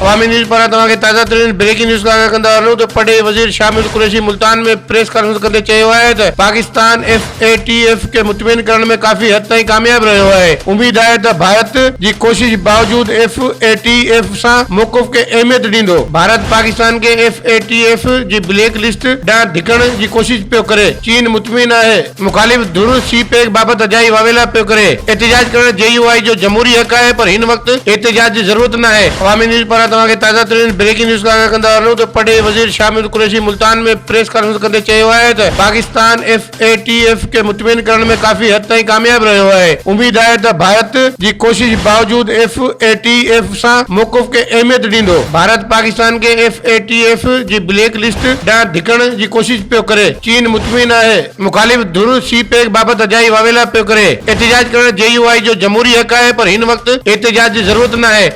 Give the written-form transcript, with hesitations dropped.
عوامي news پاران توهان کي تازه ترين بريڪنگ نيوز کان آگاهه ڪندا هلون ته پرڏيهي وزير شاهه محمود قريشي ملتان ۾ پريس ڪانفرنس ڪندي چيو آهي ته پاڪستان ايف اي ٽي ايف کي مطمئن ڪرڻ ۾ ڪافي حد تائين ڪامياب رهيو آهي، اميد آهي ته ڀارت جي ڪوشش باوجود ايف اي ٽي ايف سان موقف کي اهميت ڏيندو، ڀارت پاڪستان کي ايف اي ٽي ايف جي بليڪ لسٽ ڏانهن ڌڪڻ جي ڪوشش پيو ڪري، چين مطمئن آهي. مخالف ڌر سي پيڪ بابت اجائي واويلا پيو ڪري، احتجاج ڪرڻ جي يو آء جو جمهوري حق آهي پر هن وقت احتجاج جي ضرورت ناهي. عوامي نيوز پاران توهان کي تازه ترين بريڪنگ نيوز کان آگاهه ڪندا هلون ته پرڏيهي وزير شاهه محمود قريشي ملتان ۾ پريس ڪانفرنس ڪندي چيو آهي ته پاڪستان ايف اي ٽي ايف کي مطمئن ڪرڻ ۾ ڪافي حد تائين ڪامياب رهيو آهي، اميد آهي ته ڀارت جي ڪوشش باوجود ايف اي ٽي ايف سان موقف کي اهميت ڏيندو، ڀارت پاڪستان کي ايف اي ٽي ايف جي بليڪ لسٽ ڏانهن ڌڪڻ جي ڪوشش پيو ڪري، چين مطمئن آهي. مخالف ڌر سي پيڪ بابت اجائي واويلا پيو ڪري، احتجاج ڪرڻ جي يو آء جو جمهوري حق آهي پر هن وقت احتجاج جي ضرورت ناهي.